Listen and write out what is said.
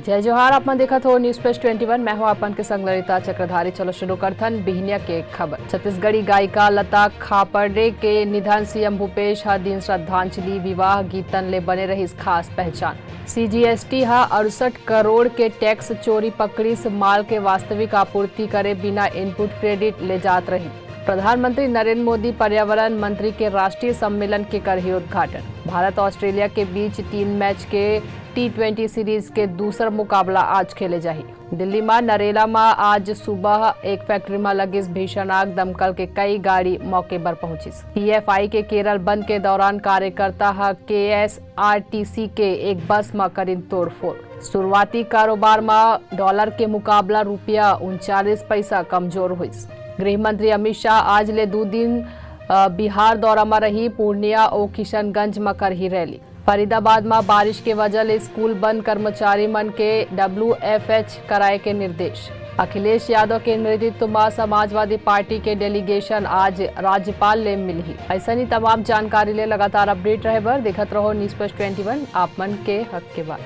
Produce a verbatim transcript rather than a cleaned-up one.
जय जोहार, आप मन देखत हो News Flash twenty one, मैं हूं आप मन के संग ललिता चक्रधारी। चलो शुरू करथन बिहनिया के खबर। छत्तीसगढ़ी गायिका लता खापर्डे के निधन, सीएम भूपेश ह दिन श्रद्धांजलि, विवाह गीतन ले बने रहिस खास पहचान। सीजीएसटी ह अड़सठ करोड़ के टैक्स चोरी पकड़िस, माल के वास्तविक आपूर्ति करे बिना इनपुट क्रेडिट ले जात रही। प्रधानमंत्री नरेंद्र मोदी पर्यावरण मंत्री के राष्ट्रीय सम्मेलन के करही उद्घाटन। भारत ऑस्ट्रेलिया के बीच तीन मैच के टी ट्वेंटी सीरीज के दूसर मुकाबला आज खेले जाही। दिल्ली म नरेला म आज सुबह एक फैक्ट्री म लगिस भीषण आग, दमकल के कई गाड़ी मौके बर पहुंचिस। पीएफआई के केरल बंद के दौरान कार्यकर्ता ह केएसआरटीसी के एक बस म करिन तोड़फोड़। शुरुआती कारोबार म डॉलर के मुकाबला रुपया उनचालीस पैसा कमजोर होइस। गृह मंत्री अमित शाह आज ले दू दिन, अ, बिहार दौरा म रही। पूर्णिया अउ किशनगंज म करही रैली। फरीदाबाद म बारिश के वजह ले स्कूल बंद, कर्मचारी मन के डब्ल्यूएफएच कराए के निर्देश। अखिलेश यादव के नेतृत्व म समाजवादी पार्टी के डेलीगेशन आज राज्यपाल ले मिलही। अइसनी तमाम जानकारी ले लगातार अपडेट रहे बर देखत रहो News Flash twenty one, आप मन के हक के बात।